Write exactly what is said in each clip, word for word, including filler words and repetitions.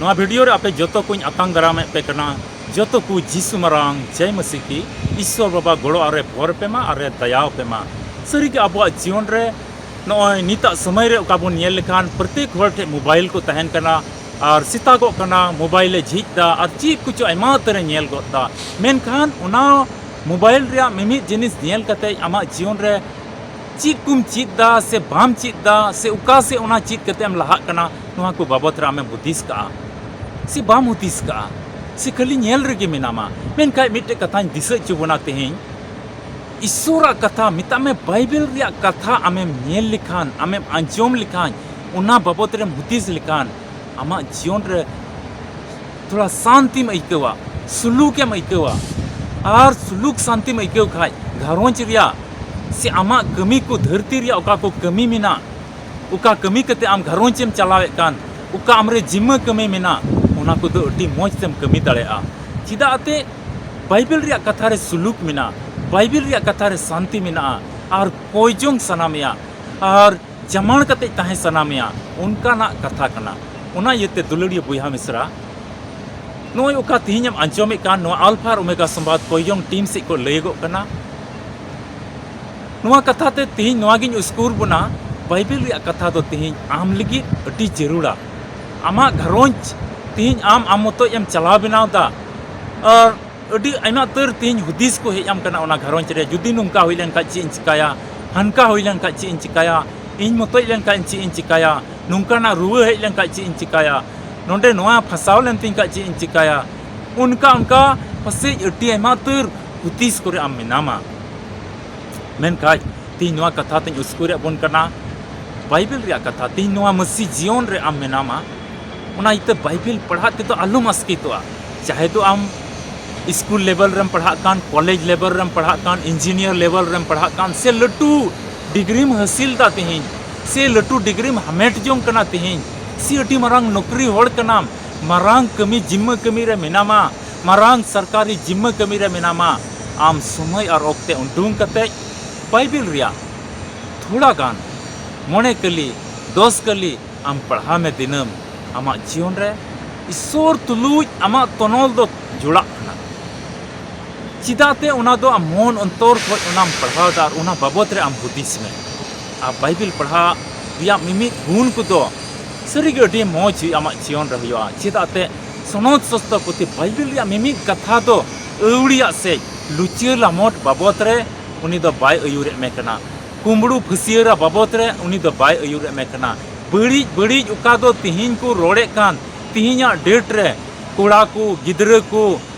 ᱱᱚᱣᱟ video ᱨᱮ ᱟᱯᱮ ᱡᱚᱛᱚ ᱠᱚᱧ ᱟᱛᱟᱝ ᱫᱟᱨᱟᱢᱮᱫ ᱯᱮ ᱠᱟᱱᱟ᱾ ᱡᱚᱛᱚ ᱠᱚ ᱡᱤᱥᱩ ᱢᱟᱨᱟᱝ ᱡᱟᱭ ᱢᱟᱹᱥᱤ ᱠᱤ ᱤᱥᱥᱚᱨ ᱵᱟᱵᱟ ᱜᱚᱲᱚ ᱟᱨᱮ ᱵᱷᱚᱨ ᱯᱮ ᱢᱟ, ᱟᱨᱮ ᱫᱟᱭᱟᱣ ᱯᱮ ᱢᱟ᱾ ᱥᱟᱹᱨᱤᱜᱮ ᱟᱵᱚᱣᱟᱜ ᱡᱤᱭᱚᱱ ᱨᱮ ᱱᱚᱜᱼᱚᱭ ᱱᱤᱛᱟᱜ ᱥᱚᱢᱚᱭ ᱨᱮ ᱚᱠᱟ ᱵᱚᱱ ᱧᱮᱞ ᱞᱮᱠᱷᱟᱱ ᱯᱨᱚᱛᱮᱠ ᱦᱚᱲ ᱴᱷᱮᱱ mobile ᱠᱚ ᱛᱟᱦᱮᱱ ᱠᱟᱱᱟ, ᱟᱨ ᱥᱮᱛᱟᱜᱚᱜ ᱠᱟᱱᱟ, mobile ᱮ ᱡᱷᱤᱡ ᱫᱟ ᱟᱨ ᱪᱮᱫ ᱠᱚᱪᱚ ᱟᱭᱢᱟ ᱩᱛᱟᱹᱨᱮ ᱧᱮᱞ ᱜᱚᱫ ᱫᱟ᱾ ᱢᱮᱱᱠᱷᱟᱱ ᱚᱱᱟ mobile ᱨᱮᱭᱟᱜ ᱢᱤᱢᱤᱫ ᱡᱤᱱᱤᱥ ᱧᱮᱞ ᱠᱟᱛᱮ ᱟᱢᱟᱜ ᱡᱤᱭᱚᱱ ᱨᱮ ᱪᱮᱫ ᱠᱚᱢ ᱪᱮᱫ ᱫᱟ ᱥᱮ ᱵᱟᱢ ᱪᱮᱫ ᱫᱟ ᱥᱮ ᱚᱠᱟ ᱥᱮᱫ ᱚᱱᱟ ᱪᱮᱫ ᱠᱟᱛᱮ ᱮᱢ ᱞᱟᱦᱟᱜ ᱠᱟᱱᱟ, ᱱᱚᱣᱟ ᱠᱚ ᱵᱟᱵᱚᱛ ᱨᱮ ᱟᱢᱮᱢ ᱦᱩᱫᱤᱥ ᱠᱟᱜᱼᱟ ᱥᱮ ᱵᱟᱢ ᱦᱩᱫᱤᱥ ᱠᱟᱜᱼᱟ ᱥᱮ ᱠᱷᱟᱹᱞᱤ ᱧᱮᱞ ᱨᱮᱜᱮ ᱢᱮᱱᱟᱢᱟ? ᱢᱮᱱᱠᱷᱟᱱ ᱢᱤᱫᱴᱮᱡ ᱠᱟᱛᱷᱟᱧ ᱫᱤᱥᱟᱹ ᱦᱚᱪᱚ ᱵᱚᱱᱟ ᱛᱮᱦᱮᱧ, ᱤᱥᱥᱚᱨᱟᱜ ᱠᱟᱛᱷᱟ, ᱢᱮᱛᱟᱜ ᱢᱮ ᱵᱟᱭᱵᱮᱞ ᱨᱮᱭᱟᱜ ᱠᱟᱛᱷᱟ ᱟᱢᱮᱢ ᱧᱮᱞ ᱞᱮᱠᱷᱟᱱ, ᱟᱢᱮᱢ ᱟᱸᱡᱚᱢ ᱞᱮᱠᱷᱟᱱ, ᱚᱱᱟ ᱵᱟᱵᱚᱛ ᱨᱮᱢ ᱦᱩᱫᱤᱥ ᱞᱮᱠᱷᱟᱱ, ᱟᱢᱟᱜ ᱡᱤᱭᱚᱱ ᱨᱮ ᱛᱷᱚᱲᱟ ᱥᱟᱱᱛᱤᱢ ᱟᱹᱭᱠᱟᱹᱣᱟ, ᱥᱩᱞᱩᱠᱮᱢ ᱟᱹᱭᱠᱟᱹᱣᱟ᱾ ᱟᱨ ᱥᱩᱞᱩᱠ ᱥᱟᱱᱛᱤᱢ ᱟᱹᱭᱠᱟᱹᱣ ᱠᱷᱟᱡ, ᱜᱷᱟᱨᱚᱸᱡᱽ ᱨᱮᱭᱟᱜ ᱥᱮ ᱟᱢᱟᱜ ᱠᱟᱹᱢᱤ ᱠᱚ, ᱫᱷᱟᱹᱨᱛᱤ ᱨᱮᱭᱟᱜ ᱚᱠᱟ ᱠᱚ ᱠᱟᱹᱢᱤ ᱢᱮᱱᱟᱜ, ᱚᱠᱟ ᱠᱟᱹᱢᱤ ᱠᱟᱛᱮ ᱟᱢ ᱜᱷᱟᱨᱚᱸᱡᱽ ᱮᱢ ᱪᱟᱞᱟᱣᱮᱫ ᱠᱟᱱ, ᱚᱠᱟ ᱟᱢᱨᱮ ᱡᱤᱢᱢᱟᱹ ᱠᱟᱹᱢᱤ ᱢᱮᱱᱟᱜ, ᱚᱱᱟ ᱠᱚᱫᱚ ᱟᱹᱰᱤ ᱢᱚᱡᱽ ᱛᱮᱢ ᱠᱟᱹᱢᱤ ᱫᱟᱲᱮᱭᱟᱜᱼᱟ᱾ ᱪᱮᱫᱟᱜ ᱛᱮ? ᱵᱟᱭᱵᱮᱞ ᱨᱮᱭᱟᱜ ᱠᱟᱛᱷᱟ ᱨᱮ ᱥᱩᱞᱩᱠ ᱢᱮᱱᱟᱜᱼᱟ, ᱵᱟᱭᱵᱮᱞ ᱨᱮᱭᱟᱜ ᱠᱟᱛᱷᱟ ᱨᱮ ᱥᱟᱱᱛᱤ ᱢᱮᱱᱟᱜᱼᱟ, ᱟᱨ ᱠᱚᱭ ᱡᱚᱝ ᱥᱟᱱᱟ ᱢᱮᱭᱟ, ᱟᱨ ᱡᱟᱢᱟᱲ ᱠᱟᱛᱮ ᱛᱟᱦᱮᱸ ᱥᱟᱱᱟ ᱢᱮᱭᱟ, ᱚᱱᱠᱟᱱᱟᱜ ᱠᱟᱛᱷᱟ ᱠᱟᱱᱟ᱾ ᱚᱱᱟ ᱤᱭᱟᱹᱛᱮ ᱫᱩᱞᱟᱹᱲᱤᱭᱟᱹ ᱵᱚᱭᱦᱟ ᱢᱤᱥᱨᱟ, ᱱᱚᱜᱼᱚᱭ ᱚᱠᱟ ᱛᱮᱦᱮᱧ ᱮᱢ ᱟᱸᱡᱚᱢᱮᱫ ᱠᱟᱱ ᱱᱚᱣᱟ ᱟᱞᱯᱷᱟ ᱟᱨ ᱳᱢᱮᱜᱟ ᱥᱚᱢᱵᱟᱫ ᱠᱚᱭᱡᱚᱝ team ᱥᱮᱫ ᱠᱚ ᱞᱟᱹᱭᱟᱹᱜᱚᱜ ᱠᱟᱱᱟ, ᱱᱚᱣᱟ ᱠᱟᱛᱷᱟ ᱛᱮ ᱛᱮᱦᱮᱧ ᱱᱚᱣᱟ ᱜᱤᱧ ᱩᱥᱠᱩᱨ ᱵᱚᱱᱟ, ᱵᱟᱭᱵᱮᱞ ᱨᱮᱭᱟᱜ ᱠᱟᱛᱷᱟ ᱫᱚ ᱛᱮᱦᱮᱧ ᱟᱢ ᱞᱟᱹᱜᱤᱫ ᱟᱹᱰᱤ ᱡᱟᱹᱨᱩᱲᱟ᱾ ᱟᱢᱟᱜ ᱜᱷᱟᱨᱚᱸᱡᱽ ᱛᱮᱦᱮᱧ ᱟᱢ, ᱟᱢ ᱢᱚᱛᱚᱡ ᱮᱢ ᱪᱟᱞᱟᱣ ᱵᱮᱱᱟᱣ ᱮᱫᱟ, ᱟᱨ ᱟᱹᱰᱤ ᱟᱭᱢᱟ ᱩᱛᱟᱹᱨ ᱛᱮᱦᱮᱧ ᱦᱩᱫᱤᱥ ᱠᱚ ᱦᱮᱡ ᱟᱢ ᱠᱟᱱᱟ ᱚᱱᱟ ᱜᱷᱟᱨᱚᱸᱡᱽ ᱨᱮ, ᱡᱩᱫᱤ ᱱᱚᱝᱠᱟ ᱦᱩᱭ ᱞᱮᱱ ᱠᱷᱟᱡ ᱪᱮᱫ ᱤᱧ ᱪᱤᱠᱟᱭᱟ, ᱦᱟᱱᱠᱟ ᱦᱩᱭ ᱞᱮᱱ ᱠᱷᱟᱡ ᱪᱮᱫ ᱤᱧ ᱪᱤᱠᱟᱭᱟ, ᱤᱧ ᱢᱚᱛᱚᱡ ᱞᱮᱱ ᱠᱷᱟᱡ ᱪᱮᱫ ᱤᱧ ᱪᱤᱠᱟᱭᱟ, ᱱᱚᱝᱠᱟᱱᱟᱜ ᱨᱩᱣᱟᱹ ᱦᱮᱡ ᱞᱮᱱ ᱠᱷᱟᱡ ᱪᱮᱫ ᱤᱧ ᱪᱤᱠᱟᱭᱟ, ᱱᱚᱰᱮ ᱱᱚᱣᱟ ᱯᱷᱟᱸᱥᱟᱣ ᱞᱮᱱ ᱛᱤᱧ ᱠᱷᱟᱡ ᱪᱮᱫ ᱤᱧ ᱪᱤᱠᱟᱭᱟ, ᱚᱱᱠᱟ ᱚᱱᱠᱟ ᱯᱟᱥᱮᱡ ᱟᱹᱰᱤ ᱟᱭᱢᱟ ᱩᱛᱟᱹᱨ ᱦᱩᱫᱤᱥ ᱠᱚᱨᱮ ᱟᱢ ᱢᱮᱱᱟᱢᱟ᱾ ᱢᱮᱱᱠᱷᱟᱡ ᱛᱮᱦᱮᱧ ᱱᱚᱣᱟ ᱠᱟᱛᱷᱟ ᱛᱮᱧ ᱩᱥᱠᱩᱨᱮᱫ ᱵᱚᱱ ᱠᱟᱱᱟ, ᱵᱟᱭᱵᱮᱞ ᱨᱮᱭᱟᱜ ᱠᱟᱛᱷᱟ, ᱛᱮᱦᱮᱧ ᱱᱚᱣᱟ ᱢᱟᱹᱥᱤ ᱡᱤᱭᱚᱱ ᱨᱮ ᱟᱢ ᱢᱮᱱᱟᱢᱟ, ᱚᱱᱟ ᱤᱭᱟᱹᱛᱮ ᱵᱟᱭᱵᱮᱞ ᱯᱟᱲᱦᱟᱜ ᱛᱮᱫᱚ ᱟᱞᱚᱢ ᱟᱥᱠᱮᱛᱚᱜᱼᱟ᱾ ᱪᱟᱦᱮ ᱫᱚ ᱟᱢ ᱥᱠᱩᱞ level ᱨᱮᱢ ᱯᱟᱲᱦᱟᱜ ᱠᱟᱱ, ᱠᱚᱞᱮᱡᱽ level ᱨᱮᱢ ᱯᱟᱲᱦᱟᱜ ᱠᱟᱱ, engineer level ᱨᱮᱢ ᱯᱟᱲᱦᱟᱜ ᱠᱟᱱ, ᱥᱮ ᱞᱟᱹᱴᱩ degree ᱮᱢ ᱦᱟᱹᱥᱤᱞ ᱫᱟ ᱛᱮᱦᱮᱧ, ᱥᱮ ᱞᱟᱹᱴᱩ degree ᱮᱢ ᱦᱟᱢᱮᱴ ᱡᱚᱝ ᱠᱟᱱᱟ ᱛᱮᱦᱮᱧ, ᱥᱮ ᱟᱹᱰᱤ ᱢᱟᱨᱟᱝ ᱱᱚᱠᱨᱤ ᱦᱚᱲ ᱠᱟᱱᱟᱢ, ᱢᱟᱨᱟᱝ ᱠᱟᱹᱢᱤ ᱡᱤᱢᱢᱟᱹ ᱠᱟᱹᱢᱤ ᱨᱮ ᱢᱮᱱᱟᱢᱟ, ᱢᱟᱨᱟᱝ ᱥᱚᱨᱠᱟᱨᱤ ᱡᱤᱢᱢᱟᱹ ᱠᱟᱹᱢᱤ ᱨᱮ ᱢᱮᱱᱟᱢᱟ, ᱟᱢ ᱥᱚᱢᱚᱭ ᱟᱨ ᱚᱠᱛᱮ ᱩᱰᱩᱝ ᱠᱟᱛᱮ ᱵᱟᱭᱵᱮᱞ ᱨᱮᱭᱟᱜ ᱛᱷᱚᱲᱟ ᱜᱟᱱ ᱢᱚᱬᱮ ᱠᱟᱹᱞᱤ, ᱫᱚᱥ ᱠᱟᱹᱞᱤ ᱟᱢ ᱯᱟᱲᱦᱟᱣ ᱢᱮ ᱫᱤᱱᱟᱹᱢ᱾ ᱟᱢᱟᱜ ᱡᱤᱭᱚᱱ ᱨᱮ ᱤᱥᱥᱚᱨ ᱛᱩᱞᱩᱡ ᱟᱢᱟᱜ ᱛᱚᱱᱚᱞ ᱫᱚ ᱡᱚᱲᱟᱜ ᱠᱟᱱᱟ᱾ ᱪᱮᱫᱟᱜ ᱛᱮ ᱚᱱᱟ ᱫᱚ ᱟᱢ ᱢᱚᱱ ᱚᱱᱛᱚᱨ ᱠᱷᱚᱱ ᱚᱱᱟᱢ ᱯᱟᱲᱦᱟᱣ ᱮᱫᱟ ᱟᱨ ᱚᱱᱟ ᱵᱟᱵᱚᱫ ᱨᱮ ᱟᱢ ᱦᱩᱫᱤᱥ ᱢᱮ᱾ ᱟᱨ ᱵᱟᱭᱵᱮᱞ ᱯᱟᱲᱦᱟᱜ ᱨᱮᱭᱟᱜ ᱢᱤᱢᱤᱫ ᱜᱩᱱ ᱠᱚᱫᱚ ᱥᱟᱹᱨᱤᱜᱮ ᱟᱹᱰᱤ ᱢᱚᱡᱽ ᱦᱩᱭᱩᱜᱼᱟ, ᱟᱢᱟᱜ ᱡᱤᱭᱚᱱ ᱨᱮ ᱦᱩᱭᱩᱜᱼᱟ᱾ ᱪᱮᱫᱟᱜ ᱛᱮ ᱥᱚᱱᱚᱛ ᱥᱚᱥᱛᱚ ᱯᱩᱛᱷᱤ ᱵᱟᱭᱵᱮᱞ ᱨᱮᱭᱟᱜ ᱢᱤᱢᱤᱫ ᱠᱟᱛᱷᱟ ᱫᱚ ᱟᱹᱣᱲᱤᱭᱟᱜ ᱥᱮᱡ ᱞᱩᱪᱟᱹ ᱞᱟᱢᱚᱴ ᱵᱟᱵᱚᱫ ᱨᱮ ᱩᱱᱤ ᱫᱚ ᱵᱟᱭ ᱟᱹᱭᱩᱨᱮᱫ ᱢᱮ ᱠᱟᱱᱟ᱾ ᱠᱩᱢᱵᱽᱲᱩ ᱯᱷᱟᱹᱥᱭᱟᱹᱨᱟ ᱵᱟᱵᱚᱫ ᱨᱮ ᱩᱱᱤ ᱫᱚ ᱵᱟᱭ ᱟᱹᱭᱩᱨᱮᱫ ᱢᱮ ᱠᱟᱱᱟ᱾ ᱵᱟᱹᱲᱤᱡ ᱵᱟᱹᱲᱤᱡ ᱚᱠᱟ ᱫᱚ ᱛᱤᱦᱤᱧ ᱠᱚ ᱨᱚᱲᱮᱫ ᱠᱟᱱ, ᱛᱤᱦᱤᱧᱟᱜ ᱰᱮᱴ ᱨᱮ ᱠᱚᱲᱟ ᱠᱚ, ᱜᱤᱫᱽᱨᱟᱹ ᱠᱚ,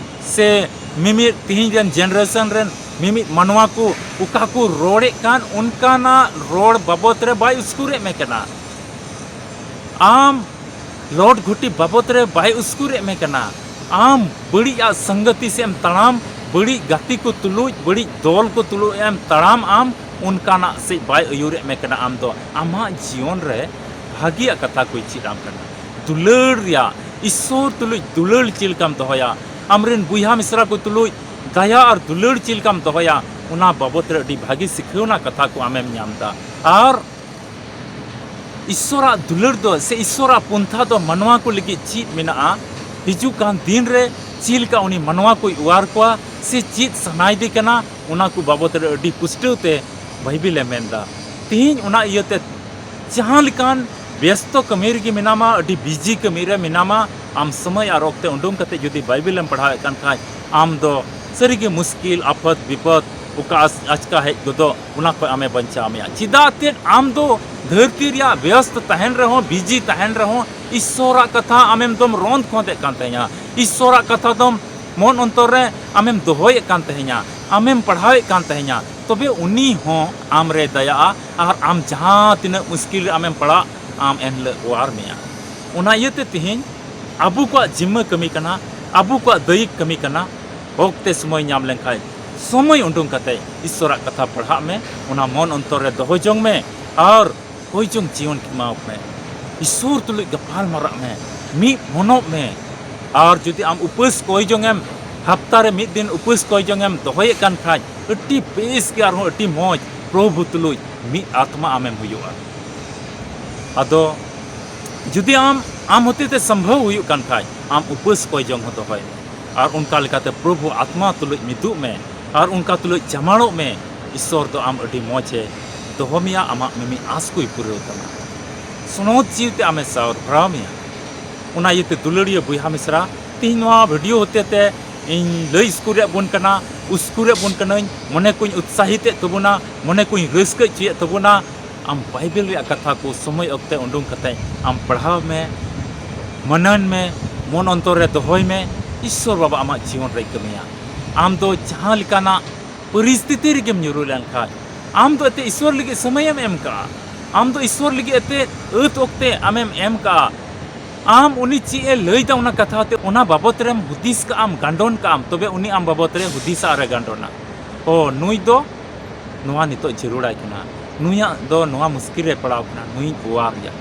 ᱥᱮ ᱢᱤᱢᱤᱫ ᱛᱤᱦᱤᱧ ᱨᱮᱱ ᱡᱮᱱᱟᱨᱮᱥᱚᱱ ᱨᱮᱱ ᱢᱤᱢᱤᱫ ᱢᱟᱱᱣᱟ ᱠᱚ ᱚᱠᱟ ᱠᱚ ᱨᱚᱲᱮᱫ ᱠᱟᱱ, ᱚᱱᱠᱟᱱᱟᱜ ᱨᱚᱲ ᱵᱟᱵᱚᱫ ᱨᱮ ᱵᱟᱭ ᱩᱥᱠᱩᱨᱮᱫ ᱢᱮ ᱠᱟᱱᱟ᱾ ᱟᱢ ᱞᱚᱴ ᱜᱷᱩᱴᱤ ᱵᱟᱵᱚᱫ ᱨᱮ ᱵᱟᱭ ᱩᱥᱠᱩᱨᱮᱫ ᱢᱮ ᱠᱟᱱᱟ᱾ ᱟᱢ ᱵᱟᱹᱲᱤᱡ ᱟᱜ ᱥᱚᱝᱜᱚᱛᱤ ᱥᱮᱫ ᱮᱢ ᱛᱟᱲᱟᱢ, ᱵᱟᱹᱲᱤᱡ ᱜᱟᱛᱮ ᱠᱚ ᱛᱩᱞᱩᱡ, ᱵᱟᱹᱲᱤᱡ ᱫᱚᱞ ᱠᱚ ᱛᱩᱞᱩᱡ ᱮᱢ ᱛᱟᱲᱟᱢ, ᱟᱢ ᱚᱱᱠᱟᱱᱟᱜ ᱥᱮᱫ ᱵᱟᱭ ᱟᱹᱭᱩᱨᱮᱫ ᱢᱮ ᱠᱟᱱᱟ᱾ ᱟᱢ ᱫᱚ ᱟᱢᱟᱜ ᱡᱤᱭᱚᱱ ᱨᱮ ᱵᱷᱟᱹᱜᱤᱭᱟᱜ ᱠᱟᱛᱷᱟ ᱠᱚᱭ ᱪᱮᱫ ᱟᱢ ᱠᱟᱱᱟ᱾ ᱫᱩᱞᱟᱹᱲ ᱨᱮᱭᱟᱜ, ᱤᱥᱥᱚᱨ ᱛᱩᱞᱩᱡ ᱫᱩᱞᱟᱹᱲ ᱪᱮᱫ ᱞᱮᱠᱟᱢ ᱫᱚᱦᱚᱭᱟ, ᱟᱢᱨᱮᱱ ᱵᱚᱭᱦᱟ ᱢᱤᱥᱨᱟ ᱠᱚ ᱛᱩᱞᱩᱡ ᱫᱟᱭᱟ ᱟᱨ ᱫᱩᱞᱟᱹᱲ ᱪᱮᱫ ᱞᱮᱠᱟᱢ ᱫᱚᱦᱚᱭᱟ, ᱚᱱᱟ ᱵᱟᱵᱚᱫ ᱨᱮ ᱟᱹᱰᱤ ᱵᱷᱟᱹᱜᱤ ᱥᱤᱠᱷᱟᱹᱣᱱᱟ ᱠᱟᱛᱷᱟ ᱠᱚ ᱟᱢᱮᱢ ᱧᱟᱢ ᱮᱫᱟ᱾ ᱟᱨ ᱤᱥᱥᱚᱨᱟᱜ ᱫᱩᱞᱟᱹᱲ ᱫᱚ ᱥᱮ ᱤᱥᱥᱚᱨᱟᱜ ᱯᱚᱱᱛᱷᱟ ᱫᱚ ᱢᱟᱱᱣᱟ ᱠᱚ ᱞᱟᱹᱜᱤᱫ ᱪᱮᱫ ᱢᱮᱱᱟᱜᱼᱟ, ᱦᱤᱡᱩᱜ ᱠᱟᱱ ᱫᱤᱱ ᱨᱮ ᱪᱮᱫ ᱞᱮᱠᱟ ᱩᱱᱤ ᱢᱟᱱᱣᱟ ᱠᱚᱭ ᱚᱣᱟᱨ ᱠᱚᱣᱟ ᱥᱮ ᱪᱮᱫ ᱥᱟᱱᱟᱭᱮᱫᱮ ᱠᱟᱱᱟ, ᱚᱱᱟ ᱠᱚ ᱵᱟᱵᱚᱫ ᱨᱮ ᱟᱹᱰᱤ ᱯᱩᱥᱴᱟᱹᱣ ᱛᱮ ᱵᱟᱭᱵᱮᱞᱮ ᱢᱮᱱᱫᱟ᱾ ᱛᱮᱦᱮᱧ ᱚᱱᱟ ᱤᱭᱟᱹᱛᱮ ᱡᱟᱦᱟᱸ ᱞᱮᱠᱟᱱ ᱵᱮᱥᱛᱚ ᱠᱟᱹᱢᱤ ᱨᱮᱜᱮ ᱢᱮᱱᱟᱢᱟ, ᱟᱹᱰᱤ ᱵᱤᱡᱤ ᱠᱟᱹᱢᱤ ᱨᱮ ᱢᱮᱱᱟᱢᱟ, ᱟᱢ ᱥᱚᱢᱚᱭ ᱟᱨ ᱚᱠᱛᱮ ᱩᱰᱩᱝ ᱠᱟᱛᱮ ᱡᱩᱫᱤ ᱵᱟᱭᱵᱮᱞᱮᱢ ᱯᱟᱲᱦᱟᱣᱮᱫ ᱠᱟᱱ ᱠᱷᱟᱡ, ᱟᱢ ᱫᱚ ᱥᱟᱹᱨᱤᱜᱮ ᱢᱩᱥᱠᱤᱞ, ᱟᱯᱷᱚᱛ, ᱵᱤᱯᱚᱫ, ᱚᱠᱟ ᱟᱪ-, ᱟᱪᱠᱟ ᱦᱮᱡ ᱜᱚᱫᱚᱜ, ᱚᱱᱟ ᱠᱷᱚᱱ ᱟᱢᱮ ᱵᱟᱧᱪᱟᱣ ᱢᱮᱭᱟ᱾ ᱪᱮᱫᱟᱜ ᱛᱮ ᱟᱢ ᱫᱚ ᱫᱷᱟᱹᱨᱛᱤ ᱨᱮᱭᱟᱜ ᱵᱮᱥᱛ ᱛᱟᱦᱮᱱ ᱨᱮᱦᱚᱸ, ᱵᱤᱡᱤ ᱛᱟᱦᱮᱱ ᱨᱮᱦᱚᱸ, ᱤᱥᱥᱚᱨᱟᱜ ᱠᱟᱛᱷᱟ ᱟᱢᱮᱢ ᱫᱚᱢ ᱨᱚᱸᱫ ᱠᱷᱚᱸᱫᱮᱫ ᱠᱟᱱ ᱛᱟᱦᱮᱸᱧᱟ, ᱤᱥᱥᱚᱨᱟᱜ ᱠᱟᱛᱷᱟ ᱫᱚᱢ ᱢᱚᱱ ᱚᱱᱛᱚᱨ ᱨᱮ ᱟᱢᱮᱢ ᱫᱚᱦᱚᱭᱮᱫ ᱠᱟᱱ ᱛᱟᱦᱮᱸᱧᱟ, ᱟᱢᱮᱢ ᱯᱟᱲᱦᱟᱣᱮᱫ ᱠᱟᱱ ᱛᱟᱦᱮᱸᱧᱟ, ᱛᱚᱵᱮ ᱩᱱᱤ ᱦᱚᱸ ᱟᱢ ᱨᱮ ᱫᱟᱭᱟᱜᱼᱟ ᱟᱨ ᱟᱢ ᱡᱟᱦᱟᱸ ᱛᱤᱱᱟᱹᱜ ᱢᱩᱥᱠᱤᱞ ᱨᱮ ᱟᱢᱮᱢ ᱯᱟᱲᱟᱜ, ᱟᱢ ᱮᱱᱦᱤᱞᱳᱜ ᱚᱣᱟᱨ ᱢᱮᱭᱟ᱾ ᱚᱱᱟ ᱤᱭᱟᱹᱛᱮ ᱛᱮᱦᱮᱧ ᱟᱵᱚ ᱠᱚᱣᱟᱜ ᱡᱤᱢᱢᱟᱹ ᱠᱟᱹᱢᱤ ᱠᱟᱱᱟ, ᱟᱵᱚ ᱠᱚᱣᱟᱜ ᱫᱟᱹᱭᱤᱠ ᱠᱟᱹᱢᱤ ᱠᱟᱱᱟ, ᱚᱠᱛᱮ ᱥᱚᱢᱚᱭ ᱧᱟᱢ ᱞᱮᱱᱠᱷᱟᱱ ᱥᱚᱢᱚᱭ ᱩᱰᱩᱝ ᱠᱟᱛᱮ ᱤᱥᱥᱚᱨᱟᱜ ᱠᱟᱛᱷᱟ ᱯᱟᱲᱦᱟᱜ ᱢᱮ, ᱚᱱᱟ ᱢᱚᱱ ᱚᱱᱛᱚᱨ ᱨᱮ ᱫᱚᱦᱚ ᱡᱚᱝ ᱢᱮ ᱟᱨ ᱦᱚᱭ ᱡᱚᱝ ᱡᱤᱭᱚᱱ ᱠᱷᱮᱢᱟᱣ ᱢᱮ᱾ ᱤᱥᱥᱚᱨ ᱛᱩᱞᱩᱡ ᱜᱟᱯᱟᱞ ᱢᱟᱨᱟᱜ ᱢᱮ, ᱢᱤᱫ ᱢᱚᱱᱚᱜ ᱢᱮ᱾ ᱟᱨ ᱡᱩᱫᱤ ᱟᱢ ᱩᱯᱟᱹᱥ ᱠᱚᱭ ᱡᱚᱝ ᱮᱢ, ᱦᱟᱯᱛᱟ ᱨᱮ ᱢᱤᱫ ᱫᱤᱱ ᱩᱯᱟᱹᱥ ᱠᱚᱭ ᱡᱚᱝ ᱮᱢ ᱫᱚᱦᱚᱭᱮᱫ ᱠᱟᱱ ᱠᱷᱟᱡ, ᱟᱹᱰᱤ ᱵᱮᱥ ᱜᱮ ᱟᱨᱦᱚᱸ ᱟᱹᱰᱤ ᱢᱚᱡᱽ, ᱯᱨᱚᱵᱷᱩ ᱛᱩᱞᱩᱡ ᱢᱤᱫ ᱟᱛᱢᱟ ᱟᱢᱮᱢ ᱦᱩᱭᱩᱜᱼᱟ᱾ ᱟᱫᱚ ᱡᱩᱫᱤ ᱟᱢ, ᱟᱢ ᱦᱚᱛᱮᱛᱮ ᱥᱚᱢᱵᱷᱚᱵ ᱦᱩᱭᱩᱜ ᱠᱟᱱ ᱠᱷᱟᱡ, ᱟᱢ ᱩᱯᱟᱹᱥ ᱠᱚᱭ ᱡᱚᱝ ᱦᱚᱸ ᱫᱚᱦᱚᱭ ᱢᱮ᱾ ᱟᱨ ᱚᱱᱠᱟ ᱞᱮᱠᱟᱛᱮ ᱯᱨᱚᱵᱷᱩ ᱟᱛᱢᱟ ᱛᱩᱞᱩᱡ ᱢᱤᱫᱩᱜ ᱢᱮ᱾ ᱟᱨ ᱚᱱᱠᱟ ᱛᱩᱞᱩᱡ ᱡᱟᱢᱟᱲᱚᱜ ᱢᱮ᱾ ᱤᱥᱥᱚᱨ ᱫᱚ ᱟᱢ ᱟᱹᱰᱤ ᱢᱚᱡᱽ ᱮ ᱫᱚᱦᱚ ᱢᱮᱭᱟ, ᱟᱢᱟᱜ ᱢᱤᱢᱤᱫ ᱟᱸᱥ ᱠᱚᱭ ᱯᱩᱨᱟᱹᱣ ᱛᱟᱢᱟ᱾ ᱥᱚᱱᱚᱛ ᱡᱤᱣᱤ ᱛᱮ ᱟᱢᱮ ᱥᱟᱶᱨ ᱵᱷᱚᱨᱟᱣ ᱢᱮᱭᱟ᱾ ᱚᱱᱟ ᱤᱭᱟᱹᱛᱮ ᱫᱩᱞᱟᱹᱲᱤᱭᱟᱹ ᱵᱚᱭᱦᱟ ᱢᱤᱥᱨᱟ, ᱛᱤᱦᱤᱧ ᱱᱚᱣᱟ ᱵᱷᱤᱰᱤᱭᱳ ᱦᱚᱛᱮ ᱛᱮ ᱤᱧ ᱞᱟᱹᱭ ᱩᱥᱠᱩᱨᱮᱫ ᱵᱚᱱ ᱠᱟᱱᱟ, ᱩᱥᱠᱩᱨᱮᱫ ᱵᱚᱱ ᱠᱟᱹᱱᱟᱹᱧ, ᱢᱚᱱᱮ ᱠᱚᱧ ᱩᱛᱥᱟᱦᱤᱛᱮᱫ ᱛᱟᱵᱚᱱᱟ, ᱢᱚᱱᱮ ᱠᱚᱧ ᱨᱟᱹᱥᱠᱟᱹ ᱦᱚᱪᱚᱭᱮᱫ ᱛᱟᱵᱚᱱᱟ᱾ ᱟᱢ ᱵᱟᱭᱵᱮᱞ ᱨᱮᱭᱟᱜ ᱠᱟᱛᱷᱟ ᱠᱚ ᱥᱚᱢᱚᱭ ᱚᱠᱛᱮ ᱩᱰᱩᱝ ᱠᱟᱛᱮ ᱟᱢ ᱯᱟᱲᱦᱟᱣ ᱢᱮ, ᱢᱟᱱᱟᱱ ᱢᱮ, ᱢᱚᱱ ᱚᱱᱛᱚᱨ ᱨᱮ ᱫᱚᱦᱚᱭ ᱢᱮ᱾ ᱤᱥᱥᱚᱨ ᱵᱟᱵᱟ ᱟᱢᱟᱜ ᱡᱤᱭᱚᱱ ᱨᱮᱭ ᱠᱟᱹᱢᱤᱭᱟ᱾ ᱟᱢ ᱫᱚ ᱡᱟᱦᱟᱸ ᱞᱮᱠᱟᱱᱟᱜ ᱯᱚᱨᱤᱥᱛᱷᱤᱛᱤ ᱨᱮᱜᱮᱢ ᱧᱩᱨᱩ ᱞᱮᱱᱠᱷᱟᱱ, ᱟᱢ ᱫᱚ ᱮᱱᱛᱮ ᱤᱥᱥᱚᱨ ᱞᱟᱹᱜᱤᱫ ᱥᱚᱢᱚᱭᱮᱢ ᱮᱢ ᱠᱟᱜᱼᱟ᱾ ᱟᱢ ᱫᱚ ᱤᱥᱥᱚᱨ ᱞᱟᱹᱜᱤᱫ ᱮᱱᱛᱮ ᱟᱹᱛ ᱚᱠᱛᱮ ᱟᱢᱮᱢ ᱮᱢ ᱠᱟᱜᱼᱟ᱾ ᱟᱢ ᱩᱱᱤ ᱪᱮᱫ ᱮ ᱞᱟᱹᱭᱫᱟ ᱚᱱᱟ ᱠᱟᱛᱷᱟ ᱛᱮ, ᱚᱱᱟ ᱵᱟᱵᱚᱛ ᱨᱮᱢ ᱦᱩᱫᱤᱥ ᱠᱟᱜᱼᱟ, ᱟᱢ ᱜᱟᱱᱰᱚᱱ ᱠᱟᱜᱼᱟᱢ, ᱛᱚᱵᱮ ᱩᱱᱤ ᱟᱢ ᱵᱟᱵᱚᱛ ᱨᱮ ᱦᱩᱫᱤᱥᱟ ᱟᱨᱮ ᱜᱟᱱᱰᱚᱱᱟ᱾ ᱚ, ᱱᱩᱭ ᱫᱚ ᱱᱚᱣᱟ ᱱᱤᱛᱚᱜ ᱡᱟᱹᱨᱩᱲᱟᱭ ᱠᱟᱱᱟ, ᱱᱩᱭᱟᱜ ᱫᱚ ᱱᱚᱣᱟ ᱢᱩᱥᱠᱤᱞ ᱨᱮ ᱯᱟᱲᱟᱣ ᱠᱟᱱᱟ, ᱱᱩᱭᱤᱧ ᱚᱣᱟᱨ ᱮᱭᱟ,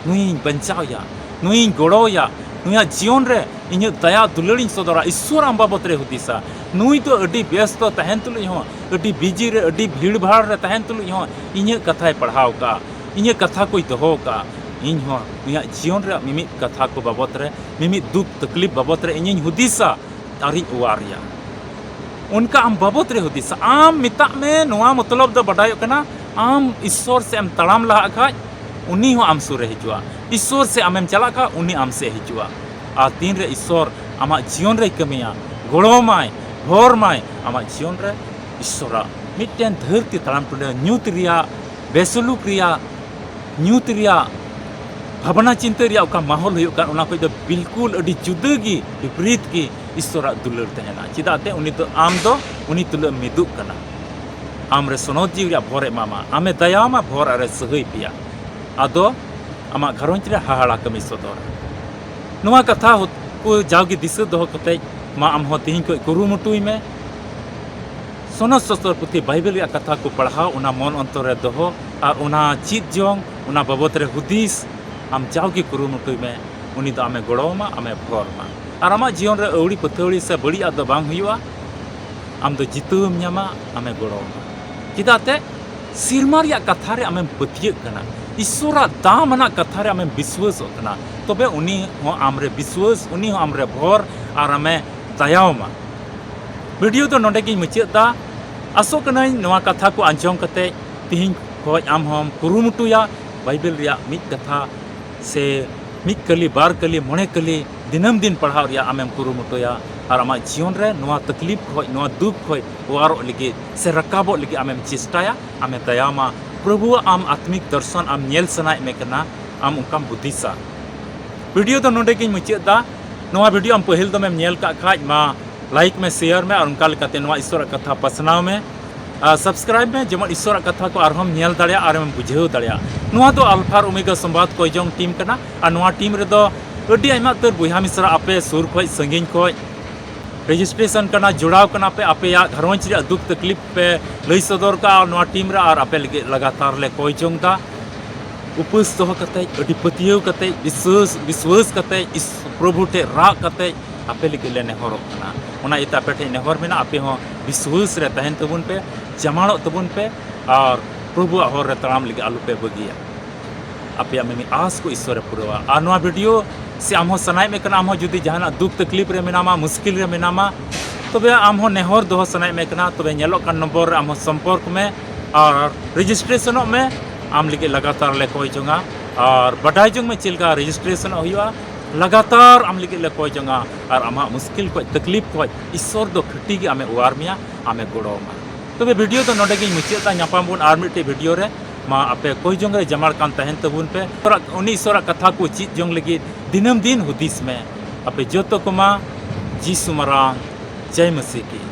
ᱱᱩᱭᱤᱧ ᱵᱟᱧᱪᱟᱣ ᱮᱭᱟ, ᱱᱩᱭᱤᱧ ᱜᱚᱲᱚ ᱟᱭᱟ, ᱱᱩᱭᱟᱜ ᱡᱤᱭᱚᱱ ᱨᱮ ᱤᱧᱟᱹᱜ ᱫᱟᱭᱟ ᱫᱩᱞᱟᱹᱲᱤᱧ ᱥᱚᱫᱚᱨᱟ᱾ ᱤᱥᱥᱚᱨ ᱟᱢ ᱵᱟᱵᱚᱛ ᱨᱮ ᱦᱩᱫᱤᱥᱟ᱾ ᱱᱩᱭ ᱫᱚ ᱟᱹᱰᱤ ᱵᱮᱥᱛᱚ ᱛᱟᱦᱮᱱ ᱛᱩᱞᱩᱡ ᱦᱚᱸ, ᱟᱹᱰᱤ ᱵᱤᱡᱤ ᱨᱮ, ᱟᱹᱰᱤ ᱵᱷᱤᱲ ᱵᱷᱟᱲ ᱨᱮ ᱛᱟᱦᱮᱱ ᱛᱩᱞᱩᱡ ᱦᱚᱸ ᱤᱧᱟᱹᱜ ᱠᱟᱛᱷᱟᱭ ᱯᱟᱲᱦᱟᱣ ᱠᱟᱜᱼᱟ, ᱤᱧᱟᱹᱜ ᱠᱟᱛᱷᱟ ᱠᱚᱭ ᱫᱚᱦᱚ ᱠᱟᱜᱼᱟ᱾ ᱤᱧ ᱦᱚᱸ ᱱᱩᱭᱟᱜ ᱡᱤᱭᱚᱱ ᱨᱮᱭᱟᱜ ᱢᱤᱢᱤᱫ ᱠᱟᱛᱷᱟ ᱠᱚ ᱵᱟᱵᱚᱛ ᱨᱮ, ᱢᱤᱢᱤᱫ ᱫᱩᱠ ᱛᱟᱠᱞᱤᱯ ᱵᱟᱵᱚᱛ ᱨᱮ ᱤᱧᱤᱧ ᱦᱩᱫᱤᱥᱟ ᱟᱨᱤᱧ ᱚᱣᱟᱨ ᱮᱭᱟ᱾ ᱚᱱᱠᱟ ᱟᱢ ᱵᱟᱵᱚᱛ ᱨᱮ ᱦᱩᱫᱤᱥᱟ᱾ ᱟᱢ ᱢᱮᱛᱟᱜ ᱢᱮ, ᱱᱚᱣᱟ ᱢᱚᱛᱞᱚᱵ ᱫᱚ ᱵᱟᱰᱟᱭᱚᱜ ᱠᱟᱱᱟ, ᱟᱢ ᱤᱥᱥᱚᱨ ᱥᱮᱫ ᱮᱢ ᱛᱟᱲᱟᱢ ᱞᱟᱦᱟᱜ ᱠᱷᱟᱡ, ᱩᱱᱤ ᱦᱚᱸ ᱟᱢ ᱥᱩᱨ ᱨᱮ ᱦᱤᱡᱩᱜᱼᱟ᱾ ᱤᱥᱥᱚᱨ ᱥᱮᱫ ᱟᱢᱮᱢ ᱪᱟᱞᱟᱜ ᱠᱷᱟᱡ, ᱩᱱᱤ ᱟᱢ ᱥᱮᱫ ᱦᱤᱡᱩᱜᱼᱟ᱾ ᱟᱨ ᱛᱤᱱᱨᱮ ᱤᱥᱥᱚᱨ ᱟᱢᱟᱜ ᱡᱤᱭᱚᱱ ᱨᱮᱭ ᱠᱟᱹᱢᱤᱭᱟ, ᱜᱚᱲᱚ ᱟᱢᱟᱭ, ᱵᱷᱚᱨ ᱟᱢᱟᱭ, ᱟᱢᱟᱜ ᱡᱤᱭᱚᱱ ᱨᱮ ᱤᱥᱥᱚᱨᱟᱜ ᱢᱤᱫᱴᱮᱱ ᱫᱷᱟᱹᱨᱛᱤ ᱛᱟᱲᱟᱢ ᱴᱩᱰᱟᱹ ᱧᱩᱛ ᱨᱮᱭᱟᱜ, ᱵᱮᱥᱩᱞᱩᱠ ᱨᱮᱭᱟᱜ, ᱧᱩᱛ ᱨᱮᱭᱟᱜ, ᱵᱷᱟᱵᱽᱱᱟ ᱪᱤᱱᱛᱟᱹ ᱨᱮᱭᱟᱜ ᱚᱠᱟ ᱢᱟᱦᱚᱞ ᱦᱩᱭᱩᱜ ᱠᱟᱱ, ᱚᱱᱟ ᱠᱷᱚᱡ ᱫᱚ ᱵᱤᱞᱠᱩᱞ ᱟᱹᱰᱤ ᱡᱩᱫᱟᱹ ᱜᱮ, ᱵᱤᱯᱨᱤᱛ ᱜᱮ ᱤᱥᱥᱚᱨᱟᱜ ᱫᱩᱞᱟᱹᱲ ᱛᱟᱦᱮᱱᱟ᱾ ᱪᱮᱫᱟᱜ ᱛᱮ ᱩᱱᱤ ᱫᱚ, ᱟᱢ ᱫᱚ ᱩᱱᱤ ᱛᱩᱞᱟᱹᱢ ᱢᱤᱫᱩᱜ ᱠᱟᱱᱟ᱾ ᱟᱢ ᱨᱮ ᱥᱚᱱᱚᱛ ᱡᱤᱣᱤ ᱨᱮᱭᱟᱜ ᱵᱷᱚᱨ ᱮ ᱮᱢᱟᱢᱟ, ᱟᱢᱮ ᱫᱟᱭᱟᱣᱟᱢᱟ, ᱵᱷᱚᱨ ᱟᱨᱮ ᱥᱟᱹᱦᱟᱹᱭ ᱯᱮᱭᱟ᱾ ᱟᱫᱚ ᱟᱢᱟᱜ ᱜᱷᱟᱨᱚᱸᱡᱽ ᱨᱮ ᱦᱟᱦᱟᱲᱟ ᱠᱟᱹᱢᱤ ᱥᱚᱫᱚᱨᱟ᱾ ᱱᱚᱣᱟ ᱠᱟᱛᱷᱟ ᱦᱚ-, ᱠᱚ ᱡᱟᱣᱜᱮ ᱫᱤᱥᱟᱹ ᱫᱚᱦᱚ ᱠᱟᱛᱮ ᱢᱟ ᱟᱢ ᱦᱚᱸ ᱛᱮᱦᱮᱧ ᱠᱷᱚᱱ ᱠᱩᱨᱩᱢᱩᱴᱩᱭ ᱢᱮ᱾ ᱥᱚᱱᱚᱛ ᱥᱚᱥᱛᱚᱨ ᱯᱩᱛᱷᱤ ᱵᱟᱭᱵᱮᱞ ᱨᱮᱭᱟᱜ ᱠᱟᱛᱷᱟ ᱠᱚ ᱯᱟᱲᱦᱟᱣ, ᱚᱱᱟ ᱢᱚᱱ ᱚᱱᱛᱚᱨ ᱨᱮ ᱫᱚᱦᱚ ᱟᱨ ᱚᱱᱟ ᱪᱮᱫ ᱡᱚᱝ, ᱚᱱᱟ ᱵᱟᱵᱚᱛ ᱨᱮ ᱦᱩᱫᱤᱥ ᱟᱢ ᱡᱟᱣᱜᱮ ᱠᱩᱨᱩᱢᱩᱴᱩᱭ ᱢᱮ᱾ ᱩᱱᱤ ᱫᱚ ᱟᱢᱮ ᱜᱚᱲᱚ ᱟᱢᱟ, ᱟᱢᱮ ᱵᱷᱚᱨ ᱟᱢᱟ᱾ ᱟᱨ ᱟᱢᱟᱜ ᱡᱤᱭᱚᱱ ᱨᱮ ᱟᱹᱣᱲᱤ ᱯᱟᱹᱛᱷᱟᱹᱣᱲᱤ ᱥᱮ ᱵᱟᱹᱲᱤᱡ ᱟᱜ ᱫᱚ ᱵᱟᱝ ᱦᱩᱭᱩᱜᱼᱟ᱾ ᱟᱢ ᱫᱚ ᱡᱤᱛᱟᱹᱣ ᱮᱢ ᱧᱟᱢᱟ, ᱟᱢᱮ ᱜᱚᱲᱚ ᱟᱢᱟ᱾ ᱪᱮᱫᱟᱜ ᱛᱮ ᱥᱮᱨᱢᱟ ᱨᱮᱭᱟᱜ ᱠᱟᱛᱷᱟ ᱨᱮ ᱟᱢᱮᱢ ᱯᱟᱹᱛᱭᱟᱹᱜ ᱠᱟᱱᱟ᱾ ᱤᱥᱥᱚᱨᱟᱜ ᱫᱟᱢ ᱟᱱᱟᱜ ᱠᱟᱛᱷᱟ ᱨᱮ ᱟᱢᱮᱢ ᱵᱤᱥᱣᱟᱹᱥᱚᱜ ᱠᱟᱱᱟ, ᱛᱚᱵᱮ ᱩᱱᱤ ᱦᱚᱸ ᱟᱢᱨᱮ ᱵᱤᱥᱣᱟᱹᱥ, ᱩᱱᱤ ᱦᱚᱸ ᱟᱢᱨᱮ ᱵᱷᱚᱨ ᱟᱨ ᱟᱢᱮ ᱫᱟᱭᱟᱣᱟᱢᱟ᱾ ᱵᱷᱤᱰᱤᱭᱳ ᱫᱚ ᱱᱚᱰᱮ ᱜᱤᱧ ᱢᱩᱪᱟᱹᱫ ᱫᱟ᱾ ᱟᱥᱚᱜ ᱠᱟᱹᱱᱟᱹᱧ ᱱᱚᱣᱟ ᱠᱟᱛᱷᱟ ᱠᱚ ᱟᱸᱡᱚᱢ ᱠᱟᱛᱮ ᱛᱤᱦᱤᱧ ᱠᱷᱚᱡ ᱟᱢ ᱦᱚᱸᱢ ᱠᱩᱨᱩᱢᱩᱴᱩᱭᱟ ᱵᱟᱭᱵᱮᱞ ᱨᱮᱭᱟᱜ ᱢᱤᱫ ᱠᱟᱛᱷᱟ ᱥᱮ ᱢᱤᱫ ᱠᱟᱹᱞᱤ, ᱵᱟᱨ ᱠᱟᱹᱞᱤ, ᱢᱚᱬᱮ ᱠᱟᱹᱞᱤ ᱫᱤᱱᱟᱹᱢ ᱫᱤᱱ ᱯᱟᱲᱦᱟᱣ ᱨᱮᱭᱟᱜ ᱟᱢᱮᱢ ᱠᱩᱨᱩᱢᱩᱴᱩᱭᱟ ᱟᱨ ᱟᱢᱟᱜ ᱡᱤᱭᱚᱱ ᱨᱮ ᱱᱚᱣᱟ ᱛᱟᱠᱞᱤᱯ ᱠᱷᱚᱡ, ᱱᱚᱣᱟ ᱫᱩᱠ ᱠᱷᱚᱡ ᱚᱣᱟᱨᱚᱜ ᱞᱟᱹᱜᱤᱫ ᱥᱮ ᱨᱟᱠᱟᱵᱚᱜ ᱞᱟᱹᱜᱤᱫ ᱟᱢᱮᱢ ᱪᱮᱥᱴᱟᱭᱟ, ᱟᱢᱮ ᱫᱟᱭᱟᱢᱟ᱾ ᱯᱨᱚᱵᱷᱩᱣᱟᱜ ᱟᱢ ᱟᱛᱢᱤᱠ ᱫᱚᱨᱥᱚᱱ ᱟᱢ ᱧᱮᱞ ᱥᱟᱱᱟᱭᱮᱫ ᱢᱮ ᱠᱟᱱᱟ, ᱟᱢ ᱚᱱᱠᱟᱢ ᱦᱩᱫᱤᱥᱟ᱾ ᱵᱷᱤᱰᱤᱭᱳ ᱫᱚ ᱱᱚᱰᱮ ᱜᱤᱧ ᱢᱩᱪᱟᱹᱫ ᱫᱟ᱾ ᱱᱚᱣᱟ ᱵᱷᱤᱰᱤᱭᱳ ᱟᱢ ᱯᱟᱹᱦᱤᱞ ᱫᱚᱢᱮᱢ ᱧᱮᱞ ᱠᱟᱜ ᱠᱷᱟᱡ ᱢᱟ ᱞᱟᱭᱤᱠ ᱢᱮ, ᱥᱮᱭᱟᱨ ᱢᱮ ᱟᱨ ᱚᱱᱠᱟ ᱞᱮᱠᱟᱛᱮ ᱱᱚᱣᱟ ᱤᱥᱥᱚᱨᱟᱜ ᱠᱟᱛᱷᱟ ᱯᱟᱥᱱᱟᱣ ᱢᱮ᱾ ᱟᱨ ᱥᱟᱵᱥᱠᱨᱟᱭᱤᱵ ᱢᱮ, ᱡᱮᱢᱚᱱ ᱤᱥᱥᱚᱨᱟᱜ ᱠᱟᱛᱷᱟ ᱠᱚ ᱟᱨᱦᱚᱸᱢ ᱧᱮᱞ ᱫᱟᱲᱮᱭᱟᱜᱼᱟ ᱟᱨᱮᱢ ᱵᱩᱡᱷᱟᱹᱣ ᱫᱟᱲᱮᱭᱟᱜᱼᱟ᱾ ᱱᱚᱣᱟ ᱫᱚ ᱟᱞᱯᱷᱟ ᱟᱨ ᱳᱢᱮᱜᱟ ᱥᱚᱢᱵᱟᱫ ᱠᱚᱭᱡᱚᱝ ᱴᱤᱢ ᱠᱟᱱᱟ ᱟᱨ ᱱᱚᱣᱟ ᱴᱤᱢ ᱨᱮᱫᱚ ᱟᱹᱰᱤ ᱟᱭᱢᱟ ᱩᱛᱟᱹᱨ ᱵᱚᱭᱦᱟ ᱢᱤᱥᱨᱟ ᱟᱯᱮ ᱥᱩᱨ ᱠᱷᱚᱡ ᱥᱟᱺᱜᱤᱧ ᱠᱷᱚᱡ ᱨᱮᱡᱤᱥᱴᱨᱮᱥᱚᱱ ᱠᱟᱱᱟ, ᱡᱚᱲᱟᱣ ᱠᱟᱱᱟ ᱯᱮ, ᱟᱯᱮᱭᱟᱜ ᱜᱷᱟᱨᱚᱸᱡᱽ ᱨᱮᱭᱟᱜ ᱫᱩᱠ ᱛᱟᱠᱞᱤᱯ ᱯᱮ ᱞᱟᱹᱭ ᱥᱚᱫᱚᱨ ᱠᱟᱜᱼᱟ ᱱᱚᱣᱟ ᱴᱤᱢ ᱨᱮ ᱟᱨ ᱟᱯᱮ ᱞᱟᱹᱜᱤᱫ ᱞᱟᱜᱟᱛᱟᱨ ᱞᱮ ᱠᱚᱭ ᱡᱚᱝ ᱫᱟ᱾ ᱩᱯᱟᱹᱥ ᱫᱚᱦᱚ ᱠᱟᱛᱮ, ᱟᱹᱰᱤ ᱯᱟᱹᱛᱭᱟᱹᱣ ᱠᱟᱛᱮ, ᱵᱤᱥᱣᱟᱹᱥ, ᱵᱤᱥᱣᱟᱹᱥ ᱠᱟᱛᱮ, ᱤᱥ-, ᱯᱨᱚᱵᱷᱩ ᱴᱷᱮᱡ ᱨᱟᱜ ᱠᱟᱛᱮ ᱟᱯᱮ ᱞᱟᱹᱜᱤᱫ ᱞᱮ ᱱᱮᱦᱚᱨᱚᱜ ᱠᱟᱱᱟ᱾ ᱚᱱᱟ ᱤᱭᱟᱹᱛᱮ ᱟᱯᱮ ᱴᱷᱮᱡ ᱱᱮᱦᱚᱨ ᱢᱮᱱᱟᱜᱼᱟ, ᱟᱯᱮ ᱦᱚᱸ ᱵᱤᱥᱣᱟᱹᱥ ᱨᱮ ᱛᱟᱦᱮᱱ ᱛᱟᱵᱚᱱ ᱯᱮ, ᱡᱟᱢᱟᱲᱚᱜ ᱛᱟᱵᱚᱱ ᱯᱮ ᱟᱨ ᱯᱨᱚᱵᱷᱩᱣᱟᱜ ᱦᱚᱨ ᱨᱮ ᱛᱟᱲᱟᱢ ᱞᱟᱹᱜᱤᱫ ᱟᱞᱚ ᱯᱮ ᱵᱟᱹᱜᱤᱭᱟ᱾ ᱟᱯᱮᱭᱟᱜ ᱢᱤᱢᱤᱫ ᱟᱸᱥ ᱠᱚ ᱤᱥᱥᱚᱨᱮ ᱯᱩᱨᱟᱹᱣᱟ᱾ ᱟᱨ ᱱᱚᱣᱟ ᱵᱷᱤᱰᱤᱭᱳ ᱥᱮ ᱟᱢ ᱦᱚᱸ ᱥᱟᱱᱟᱭᱮᱫ ᱢᱮ ᱠᱟᱱᱟ, ᱟᱢ ᱦᱚᱸ ᱡᱩᱫᱤ ᱡᱟᱦᱟᱱᱟᱜ ᱫᱩᱠ ᱛᱟᱠᱞᱤᱯ ᱨᱮ ᱢᱮᱱᱟᱢᱟ, ᱢᱩᱥᱠᱤᱞ ᱨᱮ ᱢᱮᱱᱟᱢᱟ, ᱛᱚᱵᱮ ᱟᱢ ᱦᱚᱸ ᱱᱮᱦᱚᱨ ᱫᱚᱦᱚ ᱥᱟᱱᱟᱭᱮᱫ ᱢᱮ ᱠᱟᱱᱟ, ᱛᱚᱵᱮ ᱧᱮᱞᱚᱜ ᱠᱟᱱ ᱱᱚᱢᱵᱚᱨ ᱨᱮ ᱟᱢ ᱦᱚᱸ ᱥᱚᱢᱯᱚᱨᱠ ᱢᱮ ᱟᱨ ᱨᱮᱡᱤᱥᱴᱨᱮᱥᱚᱱᱚᱜ ᱢᱮ᱾ ᱟᱢ ᱞᱟᱹᱜᱤᱫ ᱞᱟᱜᱟᱛᱟᱨ ᱞᱮ ᱠᱚᱭ ᱡᱚᱝᱟ ᱟᱨ ᱵᱟᱰᱟᱭ ᱡᱚᱝ ᱢᱮ ᱪᱮᱫ ᱞᱮᱠᱟ ᱨᱮᱡᱤᱥᱴᱨᱮᱥᱚᱱᱚᱜ ᱦᱩᱭᱩᱜᱼᱟ᱾ ᱞᱟᱜᱟᱛᱟᱨ ᱟᱢ ᱞᱟᱹᱜᱤᱫ ᱞᱮ ᱠᱚᱭ ᱡᱚᱝᱟ ᱟᱨ ᱟᱢᱟᱜ ᱢᱩᱥᱠᱤᱞ ᱠᱷᱚᱡ, ᱛᱟᱠᱞᱤᱯ ᱠᱷᱚᱡ ᱤᱥᱥᱚᱨ ᱫᱚ ᱠᱷᱟᱹᱴᱤ ᱜᱮ ᱟᱢᱮ ᱚᱣᱟᱨ ᱢᱮᱭᱟ, ᱟᱢᱮ ᱜᱚᱲᱚ ᱟᱢᱟ᱾ ᱛᱚᱵᱮ ᱵᱷᱤᱰᱤᱭᱳ ᱫᱚ ᱱᱚᱰᱮ ᱜᱤᱧ ᱢᱩᱪᱟᱹᱫ ᱫᱟ᱾ ᱧᱟᱯᱟᱢ ᱵᱚᱱ ᱟᱨ ᱢᱤᱫᱴᱮᱡ ᱵᱷᱤᱰᱤᱭᱳ ᱨᱮ᱾ ᱢᱟ ᱟᱯᱮ ᱠᱚᱭ ᱡᱚᱝ ᱨᱮ ᱡᱟᱢᱟᱲ ᱠᱟᱱ ᱛᱟᱦᱮᱱ ᱛᱟᱵᱚᱱ ᱯᱮ᱾ ᱩᱱᱤ ᱤᱥᱥᱚᱨᱟᱜ ᱠᱟᱛᱷᱟ ᱠᱚ ᱪᱮᱫ ᱡᱚᱝ ᱞᱟᱹᱜᱤᱫ ᱫᱤᱱᱟᱹᱢ ᱫᱤᱱ ᱦᱩᱫᱤᱥ ᱢᱮ᱾ ᱟᱯᱮ ᱡᱚᱛᱚ ᱠᱚᱢᱟ ᱡᱤᱥᱩ ᱢᱟᱨᱟᱝ ᱡᱟᱭ ᱢᱟᱹᱥᱤ ᱠᱤ᱾